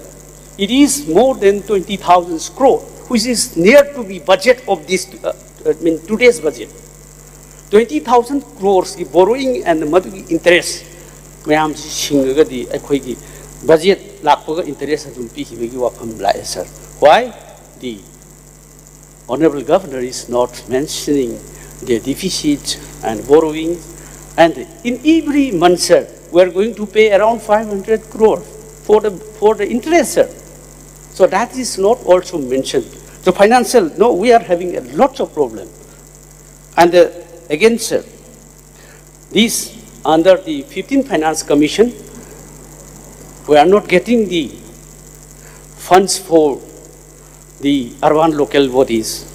it is more than twenty thousand crore, which is near to be budget of this, uh, I mean, today's budget. Twenty thousand croresꯀꯤ borrowing and ꯃꯗꯨꯒꯤ interest ꯃꯌꯥꯝꯁꯤ ꯁꯤꯡꯉꯒꯗꯤ ꯑꯩꯈꯣꯏꯒꯤ budget ꯂꯥꯛꯄꯒ interest ꯑꯗꯨꯝ ꯄꯤꯈꯤꯕꯒꯤ ꯋꯥꯐꯝ ꯂꯥꯛꯑꯦ, ꯁꯥꯔ꯫ Why the Honourable Governor is not mentioning the deficit and borrowing? And in every month, sir, we are going to pay around five hundred crore. for the, for the interest, sir. So that is not also mentioned. So financial, no, we are having a lot of problem. And uh, again, sir, this under the fifteenth Finance Commission, we are not getting the funds for the urban local bodies,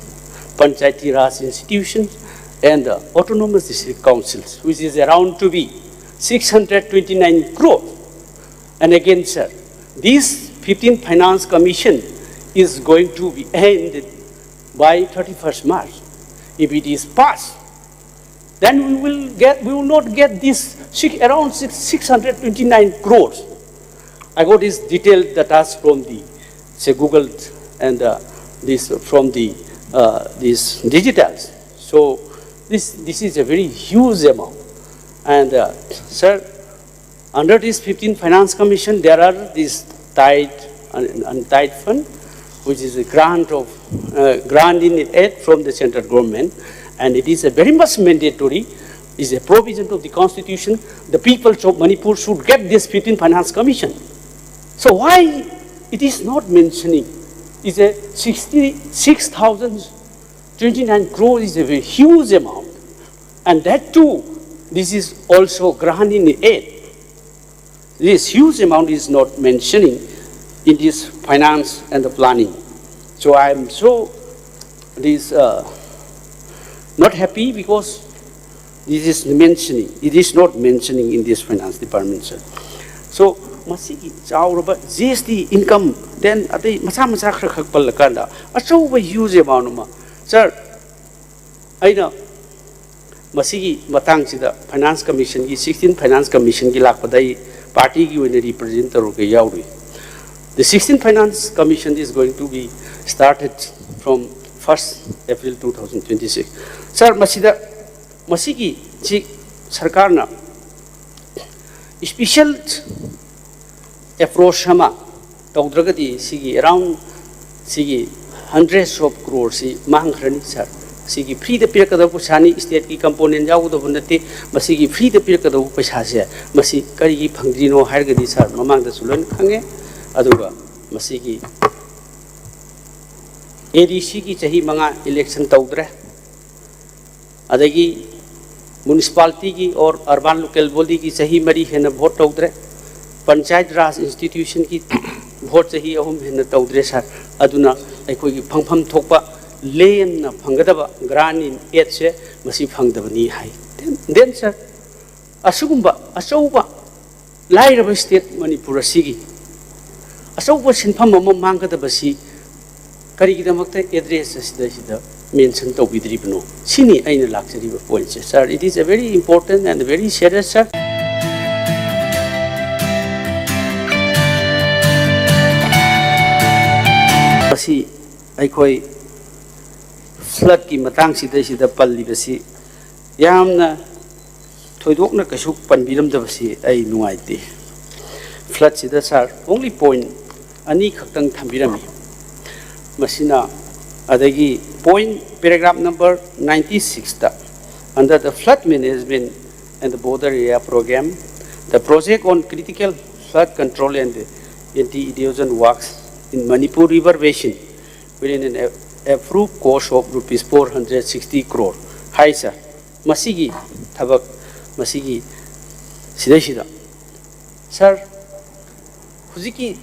Panchayati Raj institutions, and uh, autonomous district councils, which is around to be six hundred twenty-nine crore. And again, sir, this fifteenth Finance Commission is going to be ended by thirty-first March. If it is passed, then we will get, we will not get this six, around six, six hundred twenty-nine crores. I got this detailed data from the, say, Google and uh, this from the uh, these digitals. So this, this is a very huge amount. And uh, sir, under this fifteenth Finance Commission, there are these tied and untied fund, which is a grant of uh, grant in aid from the central government, and it is a very much mandatory, is a provision of the constitution. The people of Manipur should get this fifteenth Finance Commission. So why it is not mentioning? Is a sixty-six thousand twenty-nine crore is a very huge amount, and that too, this is also grant in aid. This huge amount is not mentioning in this finance and the planning. So I am so this uh, not happy because this is mentioning, it is not mentioning in this finance department, sir. So ꯃꯁꯤꯒꯤ ꯆꯥꯎꯔꯕ G S T income, then ꯑꯇꯩ ꯃꯆꯥ ꯃꯆꯥ ꯈꯔ ꯈꯛ ꯄꯜꯂꯀꯥꯟꯗ ꯑꯆꯧꯕ huge amount ꯑꯃ, sir, ꯑꯩꯅ ꯃꯁꯤꯒꯤ ꯃꯇꯥꯡꯁꯤꯗ Finance Commissionꯒꯤ, sixteen Finance Commissionꯒꯤ ꯂꯥꯛꯄꯗ ꯑꯩ partyꯒꯤ ꯑꯣꯏꯅ represent ꯇꯧꯔꯒ ꯌꯥꯎꯔꯨꯏ꯫ The sixteen Finance Commission is going to be started from first April two thousand twenty-six. Sir, ꯃꯁꯤꯗ, ꯃꯁꯤꯒꯤ ꯁꯤ ꯁꯔꯀꯥꯔꯅ special approach ꯑꯃ ꯇꯧꯗ꯭ꯔꯒꯗꯤ ꯁꯤꯒꯤ around ꯁꯤꯒꯤ hundreds of crore ꯁꯤ ꯃꯥꯡꯈ꯭ꯔꯅꯤ, sir꯫ ꯁꯤꯒꯤ ꯐ꯭ꯔꯤꯗ ꯄꯤꯔꯛꯀꯗꯕ ꯄꯩꯁꯥꯅꯤ, ꯁ꯭ꯇꯦꯠꯀꯤ ꯀꯝꯄꯣꯅꯦꯟ ꯌꯥꯎꯒꯗꯕ ꯅꯠꯇꯦ꯫ ꯃꯁꯤꯒꯤ ꯐ꯭ꯔꯤꯗ ꯄꯤꯔꯛꯀꯗꯕ ꯄꯩꯁꯥꯁꯦ ꯃꯁꯤ ꯀꯔꯤꯒꯤ ꯐꯪꯗ꯭ꯔꯤꯅꯣ ꯍꯥꯏꯔꯒꯗꯤ ꯁꯥꯔ ꯃꯃꯥꯡꯗꯁꯨ ꯂꯣꯏꯅ ꯈꯪꯉꯦ꯫ ꯑꯗꯨꯒ ꯃꯁꯤꯒꯤ ꯑꯦ ꯗꯤ ꯁꯤꯒꯤ ꯆꯍꯤ ꯃꯉꯥ ꯏꯂꯦꯛꯁꯟ ꯇꯧꯗ꯭ꯔꯦ, ꯑꯗꯒꯤ ꯃ꯭ꯌꯨꯅꯤꯁꯤꯄꯥꯂꯤꯇꯤꯒꯤ ꯑꯣꯔ ꯑꯔꯕꯥꯟ ꯂꯣꯀꯦꯜ ꯕꯣꯗꯤꯒꯤ ꯆꯍꯤ ꯃꯔꯤ ꯍꯦꯟꯅ ꯚꯣꯠ ꯇꯧꯗ꯭ꯔꯦ, ꯄꯟꯆꯥꯌꯠ ꯔꯥꯖ ꯏꯟꯁꯇꯤꯇ꯭ꯌꯨꯁꯟꯒꯤ ꯚꯣꯠ ꯆꯍꯤ ꯑꯍꯨꯝ ꯍꯦꯟꯅ ꯇꯧꯗ꯭ꯔꯦ ꯁꯥꯔ꯫ ꯑꯗꯨꯅ ꯑꯩꯈꯣꯏꯒꯤ ꯐꯪꯐꯝ ꯊꯣꯛꯄ ꯂꯦꯝꯅ ꯐꯪꯒꯗꯕ ꯒ꯭ꯔꯥꯟ ꯏꯟ ꯑꯦꯗꯁꯦ ꯃꯁꯤ ꯐꯪꯗꯕꯅꯤ ꯍꯥꯏ꯫ ꯗꯦꯟ ꯁꯥꯔ, ꯑꯁꯤꯒꯨꯝꯕ ꯑꯆꯧꯕ ꯂꯥꯏꯔꯕ ꯁ꯭ꯇꯦꯠ ꯃꯅꯤꯄꯨꯔ ꯑꯁꯤꯒꯤ ꯑꯆꯧꯕ ꯁꯤꯟꯐꯝ ꯑꯃ ꯃꯥꯡꯒꯗꯕꯁꯤ ꯀꯔꯤꯒꯤꯗꯃꯛꯇ ꯑꯦꯗ꯭ꯔꯦꯁ ꯑꯁꯤꯗꯩꯁꯤꯗ ꯃꯦꯟꯁꯟ ꯇꯧꯕꯤꯗ꯭ꯔꯤꯕꯅꯣ? ꯁꯤꯅꯤ ꯑꯩꯅ ꯂꯥꯛꯆꯔꯤꯕ ꯄꯣꯏꯟꯠꯁꯦ ꯁꯥꯔ꯫ It is a very important and very serious, ꯁꯥꯔ꯫ ꯃꯁꯤ ꯑꯩꯈꯣꯏ ꯐ꯭ꯂꯠꯀꯤ ꯃꯇꯥꯡꯁꯤꯗꯩꯁꯤꯗ ꯄꯜꯂꯤꯕꯁꯤ ꯌꯥꯝꯅ ꯊꯣꯏꯗꯣꯛꯅ ꯀꯩꯁꯨ ꯄꯟꯕꯤꯔꯝꯗꯕꯁꯤ ꯑꯩ ꯅꯨꯡꯉꯥꯏꯇꯦ꯫ ꯐ꯭ꯂꯠꯁꯤꯗ ꯁꯥꯔ, only ꯄꯣꯏꯟꯠ ꯑꯅꯤꯈꯛꯇꯪ ꯊꯝꯕꯤꯔꯝꯃꯤ꯫ ꯃꯁꯤꯅ, ꯑꯗꯒꯤ ꯄꯣꯏꯟꯠ, ꯄꯦꯔꯥꯒ꯭ꯔꯥꯐ ꯅꯝꯕꯔ ꯅꯥꯏꯟꯇꯤ ꯁꯤꯛꯁꯇ, under the flood management and the border area program, the project on critical flood control and anti-erosion works in Manipur river basin within an approved cost of rupees four hundred sixty crore ꯍꯥꯏ ꯁꯥꯔ꯫ ꯃꯁꯤꯒꯤ ꯊꯕꯛ, ꯃꯁꯤꯒꯤ ꯁꯤꯗꯩꯁꯤꯗ ꯁꯥꯔ, ꯍꯧꯖꯤꯛꯀꯤ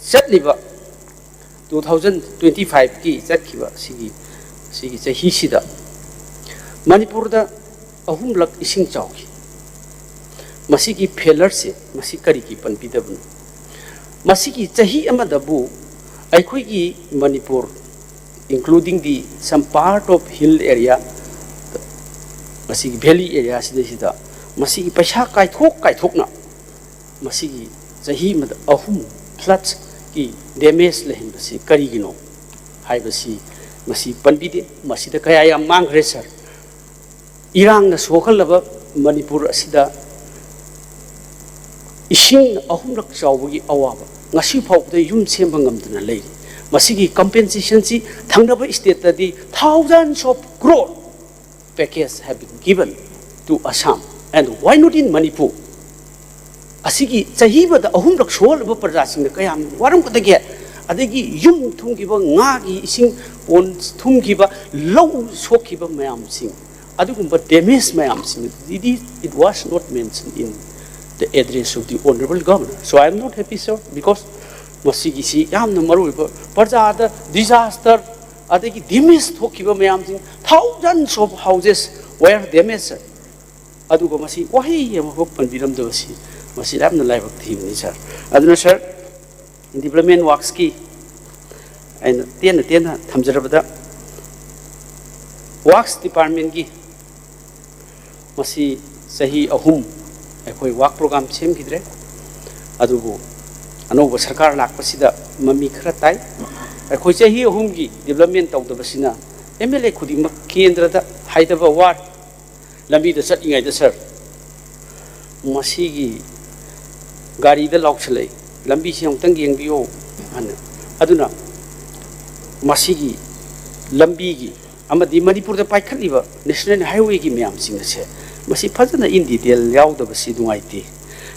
ꯆꯠꯂꯤꯕ two thousand twenty fiveꯀꯤ ꯆꯠꯈꯤꯕ ꯁꯤꯒꯤ, ꯁꯤꯒꯤ ꯆꯍꯤꯁꯤꯗ ꯃꯅꯤꯄꯨꯔꯗ ꯑꯍꯨꯝꯂꯛ ꯏꯁꯤꯡ ꯆꯥꯎꯈꯤ꯫ ꯃꯁꯤꯒꯤ ꯐꯦꯂꯔꯁꯦ ꯃꯁꯤ ꯀꯔꯤꯒꯤ ꯄꯟꯕꯤꯗꯕꯅꯣ? ꯃꯁꯤꯒꯤ ꯆꯍꯤ ꯑꯃꯗꯕꯨ ꯑꯩꯈꯣꯏꯒꯤ Manipur, including the some part of hill area, ꯃꯁꯤꯒꯤ ꯚꯦꯂꯤ ꯑꯦꯔꯤꯌꯥꯁꯤꯗꯩꯁꯤꯗ ꯃꯁꯤꯒꯤ ꯄꯩꯁꯥ ꯀꯥꯏꯊꯣꯛ ꯀꯥꯏꯊꯣꯛꯅ ꯃꯁꯤꯒꯤ ꯆꯍꯤ ꯑꯃꯗ ꯑꯍꯨꯝ ꯐ꯭ꯂꯠꯀꯤ ꯗꯦꯃꯦꯖ ꯂꯩꯍꯟꯕꯁꯤ ꯀꯔꯤꯒꯤꯅꯣ ꯍꯥꯏꯕꯁꯤ ꯃꯁꯤ ꯄꯟꯕꯤꯗꯦ꯫ ꯃꯁꯤꯗ ꯀꯌꯥ ꯌꯥꯝ ꯃꯥꯡꯈ꯭ꯔꯦ ꯁꯥꯔ꯫ ꯏꯔꯥꯡꯅ ꯁꯣꯛꯍꯜꯂꯕ ꯃꯅꯤꯄꯨꯔ ꯑꯁꯤꯗ ꯏꯁꯤꯡ ꯑꯍꯨꯝꯂꯛ ꯆꯥꯎꯕꯒꯤ ꯑꯋꯥꯕ, ꯉꯁꯤ ꯐꯥꯎꯕꯗ ꯌꯨꯝ ꯁꯦꯝꯕ ꯉꯝꯗꯅ ꯂꯩꯔꯤ꯫ ꯃꯁꯤꯒꯤ ꯀꯝꯄꯦꯟꯁꯦꯁꯟꯁꯤ ꯊꯪꯅꯕ ꯁ꯭ꯇꯦꯠꯇꯗꯤ thousands of crore package have been given to Assam, and why not in Manipur? ꯑꯁꯤꯒꯤ ꯆꯍꯤ ꯑꯃꯗ ꯑꯍꯨꯝꯂꯛ ꯁꯣꯛꯍꯜꯂꯕ ꯄ꯭ꯔꯖꯥꯁꯤꯡꯅ ꯀꯌꯥꯝ ꯋꯥꯔꯝꯒꯗꯒꯦ? ꯑꯗꯒꯤ ꯌꯨꯝ ꯊꯨꯝꯈꯤꯕ, ꯉꯥꯒꯤ ꯏꯁꯤꯡ ꯄꯣꯟ ꯊꯨꯝꯈꯤꯕ, ꯂꯧ ꯁꯣꯛꯈꯤꯕ ꯃꯌꯥꯝꯁꯤꯡ, ꯑꯗꯨꯒꯨꯝꯕ ꯗꯦꯃꯦꯖ ꯃꯌꯥꯝꯁꯤꯡ ꯑꯗꯨꯗꯤ, it was not mentioned in the address of the honorable governor. So I am not happy, sir, because ꯃꯁꯤꯒꯤꯁꯤ ꯌꯥꯝꯅ ꯃꯔꯨꯑꯣꯏꯕ, ꯄ꯭ꯔꯖꯥꯗ ꯗꯤꯖꯥꯁꯇꯔ ꯑꯗꯒꯤ ꯗꯦꯃꯦꯖ ꯊꯣꯛꯈꯤꯕ ꯃꯌꯥꯝꯁꯤꯡ, thousands of houses were damaged, sir. ꯑꯗꯨꯒ ꯃꯁꯤ ꯋꯥꯍꯩ ꯑꯃꯐꯥꯎ ꯄꯟꯕꯤꯔꯝꯗꯕꯁꯤ, ꯃꯁꯤ ꯌꯥꯝꯅ ꯂꯥꯏꯕꯛ ꯊꯤꯕꯅꯤ, ꯁꯥꯔ꯫ ꯑꯗꯨꯅ, ꯁꯥꯔ, ꯗꯤꯕ꯭ꯂꯞꯃꯦꯟ ꯋꯥꯛꯁꯀꯤ ꯑꯩꯅ ꯇꯦꯟꯅ ꯇꯦꯟꯅ ꯊꯝꯖꯔꯕꯗ, ꯋꯥꯛꯁ ꯗꯤꯄꯥꯔꯠꯃꯦꯟꯒꯤ ꯃꯁꯤ ꯆꯍꯤ ꯑꯍꯨꯝ ꯑꯩꯈꯣꯏ ꯋꯥꯛ ꯄ꯭ꯔꯣꯒ꯭ꯔꯥꯝ ꯁꯦꯝꯈꯤꯗ꯭ꯔꯦ꯫ ꯑꯗꯨꯕꯨ ꯑꯅꯧꯕ ꯁꯔꯀꯥꯔ ꯂꯥꯛꯄꯁꯤꯗ ꯃꯃꯤ ꯈꯔ ꯇꯥꯏ꯫ ꯑꯩꯈꯣꯏ ꯆꯍꯤ ꯑꯍꯨꯝꯒꯤ ꯗꯤꯕ꯭ꯂꯞꯃꯦꯟ ꯇꯧꯗꯕꯁꯤꯅ ꯑꯦꯝ ꯑꯦꯜ ꯑꯦ ꯈꯨꯗꯤꯡꯃꯛ ꯀꯦꯟꯗ꯭ꯔꯗ ꯍꯥꯏꯗꯕ ꯋꯥꯔ꯫ ꯂꯝꯕꯤꯗ ꯆꯠꯂꯤꯉꯩꯗ, "ꯁꯥꯔ, ꯃꯁꯤꯒꯤ ꯒꯥꯔꯤꯗ ꯂꯥꯎꯁꯜꯂꯛꯏ, ꯂꯝꯕꯤꯁꯤ ꯑꯃꯨꯛꯇꯪ ꯌꯦꯡꯕꯤꯌꯣ" ꯍꯥꯏꯅ꯫ ꯑꯗꯨꯅ ꯃꯁꯤꯒꯤ ꯂꯝꯕꯤꯒꯤ ꯑꯃꯗꯤ ꯃꯅꯤꯄꯨꯔꯗ ꯄꯥꯏꯈꯠꯂꯤꯕ ꯅꯦꯁꯅꯦꯜ ꯍꯥꯏꯋꯦꯒꯤ ꯃꯌꯥꯝꯁꯤꯡ ꯑꯁꯦ, ꯃꯁꯤ ꯐꯖꯅ in detail ꯌꯥꯎꯗꯕꯁꯤ ꯅꯨꯡꯉꯥꯏꯇꯦ꯫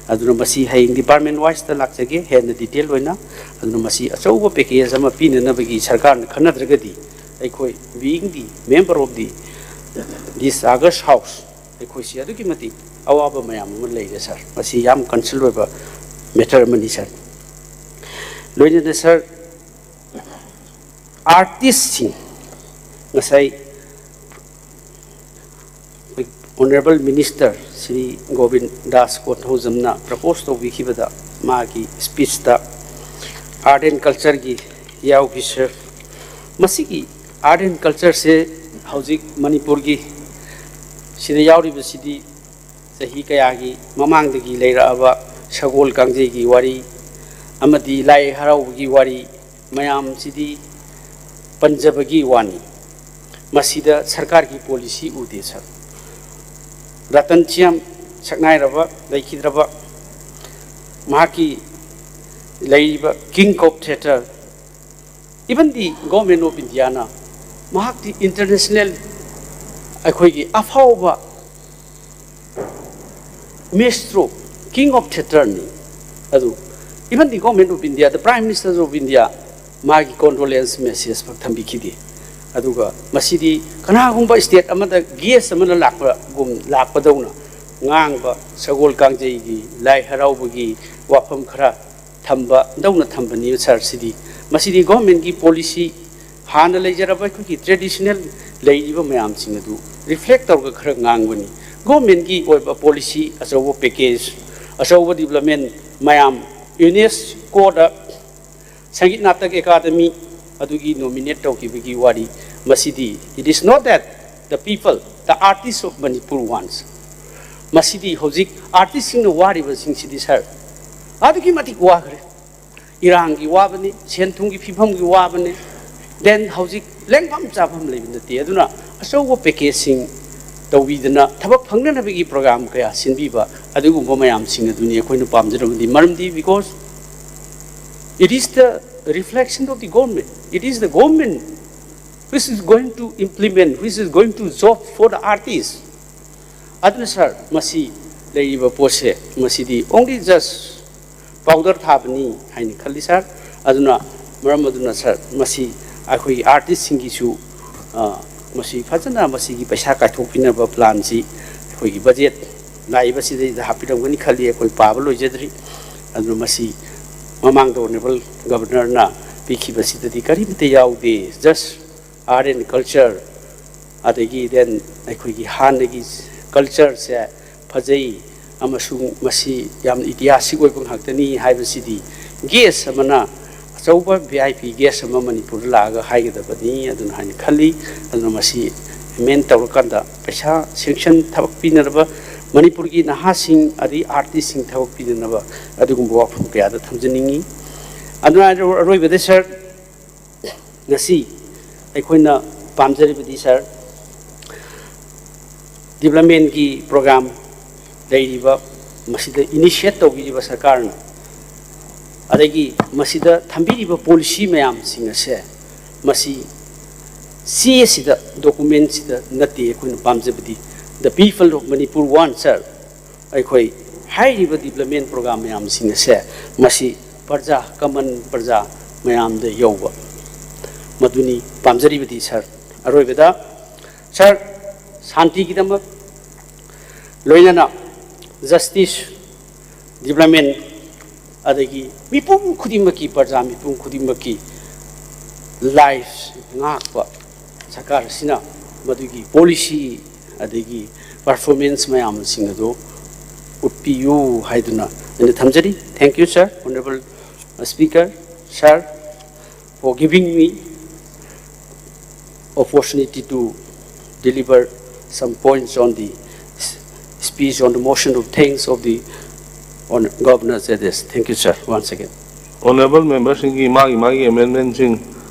ꯑꯗꯨꯅ ꯃꯁꯤ ꯍꯌꯦꯡ ꯗꯤꯄꯥꯔꯠꯃꯦꯟ ꯋꯥꯏꯁꯇ ꯂꯥꯛꯆꯒꯦ, ꯍꯦꯟꯅ ꯗꯤꯇꯦꯜ ꯑꯣꯏꯅ꯫ ꯑꯗꯨꯅ ꯃꯁꯤ ꯑꯆꯧꯕ ꯄꯦꯀꯦꯖ ꯑꯃ ꯄꯤꯅꯅꯕꯒꯤ ꯁꯔꯀꯥꯔꯅ ꯈꯟꯅꯗ꯭ꯔꯒꯗꯤ, ꯑꯩꯈꯣꯏ, being the member of the, this August House, ꯑꯩꯈꯣꯏꯁꯤ ꯑꯗꯨꯛꯀꯤ ꯃꯇꯤꯛ ꯑꯋꯥꯕ ꯃꯌꯥꯝ ꯑꯃ ꯂꯩꯔꯦ, ꯁꯥꯔ꯫ ꯃꯁꯤ ꯌꯥꯝ ꯀꯟꯁꯔꯟ ꯑꯣꯏꯕ ꯃꯦꯇꯔ ꯑꯃꯅꯤ, ꯁꯥꯔ꯫ ꯂꯣꯏꯅꯅ, ꯁꯥꯔ, ꯑꯥꯔꯇꯤꯁꯁꯤꯡ, ꯉꯁꯥꯏ ꯑꯣꯅꯔꯦꯕꯜ ꯃꯤꯅꯤꯁꯇꯔ ꯁ꯭ꯔꯤ ꯒꯣꯕꯤꯟ ꯗꯥꯁ ꯀꯣꯟꯊꯧꯖꯝꯅ ꯄ꯭ꯔꯄꯣꯁ ꯇꯧꯕꯤꯈꯤꯕꯗ, ꯃꯥꯒꯤ ꯁ꯭ꯄꯤꯆꯇ ꯑꯥꯔꯠ ꯑꯦꯟ ꯀꯜꯆꯔꯒꯤ ꯌꯥꯎꯈꯤ, ꯁꯥꯔ꯫ ꯃꯁꯤꯒꯤ ꯑꯥꯔꯠ ꯑꯦꯟ ꯀꯜꯆꯔꯁꯦ ꯍꯧꯖꯤꯛ ꯃꯅꯤꯄꯨꯔꯒꯤ ꯁꯤꯗ ꯌꯥꯎꯔꯤꯕꯁꯤꯗꯤ ꯆꯍꯤ ꯀꯌꯥꯒꯤ ꯃꯃꯥꯡꯗꯒꯤ ꯂꯩꯔꯛꯑꯕ ꯁꯒꯣꯜ ꯀꯥꯡꯖꯩꯒꯤ ꯋꯥꯔꯤ ꯑꯃꯗꯤ ꯂꯥꯏ ꯍꯔꯥꯎꯕꯒꯤ ꯋꯥꯔꯤ ꯃꯌꯥꯝꯁꯤꯗꯤ ꯄꯟꯖꯕꯒꯤ ꯋꯥꯅꯤ꯫ ꯃꯁꯤꯗ ꯁꯔꯀꯥꯔꯒꯤ ꯄꯣꯂꯤꯁꯤ ꯎꯗꯦ, ꯁꯥꯔ꯫ ꯔꯇꯟ ꯁ꯭ꯌꯥꯝ, ꯁꯛꯅꯥꯏꯔꯕ, ꯂꯩꯈꯤꯗ꯭ꯔꯕ, ꯃꯍꯥꯛꯀꯤ ꯂꯩꯔꯤꯕ King of Theatre, Even the Government of Indiaꯅ ꯃꯍꯥꯛꯇꯤ international ꯑꯩꯈꯣꯏꯒꯤ ꯑꯐꯥꯎꯕ maestro, king of theatreꯅꯤ꯫ ꯑꯗꯨ even the Government of India, the Prime Minister of India, ꯃꯥꯒꯤ condolence message ꯐꯛ ꯊꯝꯕꯤꯈꯤꯗꯦ꯫ ꯑꯗꯨꯒ ꯃꯁꯤꯗꯤ ꯀꯅꯥꯒꯨꯝꯕ state ꯑꯃꯗ guest ꯑꯃꯅ ꯂꯥꯛꯄꯒꯨꯝ ꯂꯥꯛꯄꯗꯧꯅ ꯉꯥꯡꯕ, ꯁꯒꯣꯜ ꯀꯥꯡꯖꯩꯒꯤ ꯂꯥꯏ ꯍꯔꯥꯎꯕꯒꯤ ꯋꯥꯐꯝ ꯈꯔ ꯊꯝꯕ ꯗꯧꯅ ꯊꯝꯕꯅꯤ ꯁꯥꯔ꯫ ꯁꯤꯗꯤ ꯃꯁꯤꯗꯤ governmentꯀꯤ policy, ꯍꯥꯟꯅ ꯂꯩꯖꯔꯕ ꯑꯩꯈꯣꯏꯒꯤ traditional ꯂꯩꯔꯤꯕ ꯃꯌꯥꯝꯁꯤꯡ ꯑꯗꯨ reflect ꯇꯧꯔꯒ ꯈꯔ ꯉꯥꯡꯕꯅꯤ꯫ Governmentꯀꯤ ꯑꯣꯏꯕ policy, ꯑꯆꯧꯕ package, ꯑꯆꯧꯕ development ꯃꯌꯥꯝ UNESCOꯗ ꯁꯪꯒꯤꯠ ꯅꯥꯇꯛ ꯑꯦꯀꯥꯗꯃꯤ ꯑꯗꯨꯒꯤ nominate ꯇꯧꯈꯤꯕꯒꯤ ꯋꯥꯔꯤ, ꯃꯁꯤꯗꯤ it is not that the people, the artists of Manipur wants꯫ ꯃꯁꯤꯗꯤ ꯍꯧꯖꯤꯛ artistꯁꯤꯡꯅ ꯋꯥꯔꯤꯕꯁꯤꯡꯁꯤꯗꯤ ꯁꯥꯔ ꯑꯗꯨꯛꯀꯤ ꯃꯇꯤꯛ ꯋꯥꯈ꯭ꯔꯦ꯫ ꯏꯔꯥꯡꯒꯤ ꯋꯥꯕꯅꯤ, ꯁꯦꯟ ꯊꯨꯝꯒꯤ ꯐꯤꯕꯝꯒꯤ ꯋꯥꯕꯅꯤ, then ꯍꯧꯖꯤꯛ ꯂꯦꯡꯐꯝ ꯆꯥꯐꯝ ꯂꯩꯕ ꯅꯠꯇꯦ꯫ ꯑꯗꯨꯅ ꯑꯆꯧꯕ packageꯁꯤꯡ ꯇꯧꯕꯤꯗꯅ ꯊꯕꯛ ꯐꯪꯅꯅꯕꯒꯤ program ꯀꯌꯥ ꯁꯤꯟꯕꯤꯕ, ꯑꯗꯨꯒꯨꯝꯕ ꯃꯌꯥꯝꯁꯤꯡ ꯑꯗꯨꯅꯤ ꯑꯩꯈꯣꯏꯅ ꯄꯥꯝꯖꯔꯕꯗꯤ꯫ ꯃꯔꯝꯗꯤ because it is the reflection of the government, it is the government which is going to implement, which is going to job for the artist꯫ ꯑꯗꯨꯅ ꯁꯥꯔ, ꯃꯁꯤ ꯂꯩꯔꯤꯕ ꯄꯣꯠꯁꯦ, ꯃꯁꯤꯗꯤ only just powder ꯊꯥꯕꯅꯤ ꯍꯥꯏꯅ ꯈꯜꯂꯤ ꯁꯥꯔ꯫ ꯑꯗꯨꯅ ꯃꯔꯝ ꯑꯗꯨꯅ ꯁꯥꯔ, ꯃꯁꯤ ꯑꯩꯈꯣꯏꯒꯤ artistꯁꯤꯡꯒꯤꯁꯨ, ꯑ, ꯃꯁꯤ ꯐꯖꯅ ꯃꯁꯤꯒꯤ ꯄꯩꯁꯥ ꯀꯥꯏꯊꯣꯛꯄꯤꯅꯕ planꯁꯤ ꯑꯩꯈꯣꯏꯒꯤ budget ꯂꯥꯛꯏꯕꯁꯤꯗꯩꯗ ꯍꯥꯞꯄꯤꯔꯝꯒꯅꯤ ꯈꯜꯂꯤ꯫ ꯑꯩꯈꯣꯏ ꯄꯥꯕ ꯂꯣꯏꯖꯗ꯭ꯔꯤ꯫ ꯑꯗꯨꯅ ꯃꯁꯤ ꯃꯃꯥꯡꯗ Honourable Governorꯅ ꯄꯤꯈꯤꯕꯁꯤꯗꯗꯤ ꯀꯔꯤꯃꯇ ꯌꯥꯎꯗꯦ, just art and culture, ꯑꯗꯒꯤ then ꯑꯩꯈꯣꯏꯒꯤ ꯍꯥꯟꯅꯒꯤ cultureꯁꯦ ꯐꯖꯩ ꯑꯃꯁꯨꯡ ꯃꯁꯤ ꯌꯥꯝꯅ ꯏꯇꯤꯍꯥꯁꯤꯛ ꯑꯣꯏꯕ ꯉꯥꯛꯇꯅꯤ ꯍꯥꯏꯕꯁꯤꯗꯤ guest ꯑꯃꯅ, ꯑꯆꯧꯕ VIP guest ꯑꯃ ꯃꯅꯤꯄꯨꯔꯗ ꯂꯥꯛꯑꯒ ꯍꯥꯏꯒꯗꯕꯅꯤ ꯑꯗꯨꯅ ꯍꯥꯏꯅ ꯈꯜꯂꯤ꯫ ꯑꯗꯨꯅ ꯃꯁꯤ amend ꯇꯧꯔꯀꯥꯟꯗ ꯄꯩꯁꯥ sanction ꯊꯕꯛ ꯄꯤꯅꯅꯕ, ꯃꯅꯤꯄꯨꯔꯒꯤ ꯅꯍꯥꯁꯤꯡ ꯑꯗꯩ artistꯁꯤꯡ ꯊꯕꯛ ꯄꯤꯅꯅꯕ ꯑꯗꯨꯒꯨꯝꯕ ꯋꯥꯐꯝ ꯀꯌꯥꯗ ꯊꯝꯖꯅꯤꯡꯉꯤ꯫ ꯑꯗꯨꯅ ꯑꯔꯣꯏꯕꯗ ꯁꯥꯔ, ꯉꯁꯤ ꯑꯩꯈꯣꯏꯅ ꯄꯥꯝꯖꯔꯤꯕꯗꯤ ꯁꯥꯔ, developmentꯀꯤ program ꯂꯩꯔꯤꯕ, ꯃꯁꯤꯗ initiate ꯇꯧꯕꯤꯔꯤꯕ ꯁꯔꯀꯥꯔꯅ ꯑꯗꯒꯤ ꯃꯁꯤꯗ ꯊꯝꯕꯤꯔꯤꯕ ꯄꯣꯂꯤꯁꯤ ꯃꯌꯥꯝꯁꯤꯡ ꯑꯁꯦ ꯃꯁꯤ ꯆꯦꯁꯤꯗ, ꯗꯣꯀꯨꯃꯦꯟꯁꯤꯗ ꯅꯠꯇꯦ꯫ ꯑꯩꯈꯣꯏꯅ ꯄꯥꯝꯖꯕꯗꯤ the people of Manipur want, sir꯫ ꯑꯩꯈꯣꯏ ꯍꯥꯏꯔꯤꯕ ꯗꯤꯕ꯭ꯂꯞꯃꯦꯟ ꯄ꯭ꯔꯣꯒ꯭ꯔꯥꯝ ꯃꯌꯥꯝꯁꯤꯡ ꯑꯁꯦ ꯃꯁꯤ ꯄ꯭ꯔꯖꯥ, ꯀꯃꯟ ꯄ꯭ꯔꯖꯥ ꯃꯌꯥꯝꯗ ꯌꯧꯕ, ꯃꯗꯨꯅꯤ ꯄꯥꯝꯖꯔꯤꯕꯗꯤ, ꯁꯥꯔ꯫ ꯑꯔꯣꯏꯕꯗ, ꯁꯥꯔ, ꯁꯥꯟꯇꯤꯒꯤꯗꯃꯛ, ꯂꯣꯏꯅꯅ ꯖꯁꯇꯤꯁ, ꯗꯤꯕ꯭ꯂꯞꯃꯦꯟ, ꯑꯗꯒꯤ ꯃꯤꯄꯨꯝ ꯈꯨꯗꯤꯡꯃꯛꯀꯤ, ꯄ꯭ꯔꯖꯥ ꯃꯤꯄꯨꯝ ꯈꯨꯗꯤꯡꯃꯛꯀꯤ ꯂꯥꯏꯐ ꯉꯥꯛꯄ ꯁꯔꯀꯥꯔ ꯑꯁꯤꯅ ꯃꯗꯨꯒꯤ ꯄꯣꯂꯤꯁꯤ ꯑꯗꯒꯤ ꯄꯔꯐꯣꯔꯃꯦꯟꯁ ꯃꯌꯥꯝꯁꯤꯡ ꯑꯗꯨ ꯎꯠꯄꯤꯌꯨ ꯍꯥꯏꯗꯨꯅ ꯑꯩꯅ ꯊꯝꯖꯔꯤ꯫ Thank you, sir, honorable speaker, sir, for giving me opportunity to deliver some points on the speech on the motion of thanks of the on Governor Jadis. Thank you, sir, once again. Honourable ꯃꯦꯝꯕꯔꯁꯤꯡꯒꯤ ꯃꯥꯒꯤ ꯃꯥꯒꯤ ꯑꯦꯃꯦꯟꯃꯦꯟꯁꯤꯡ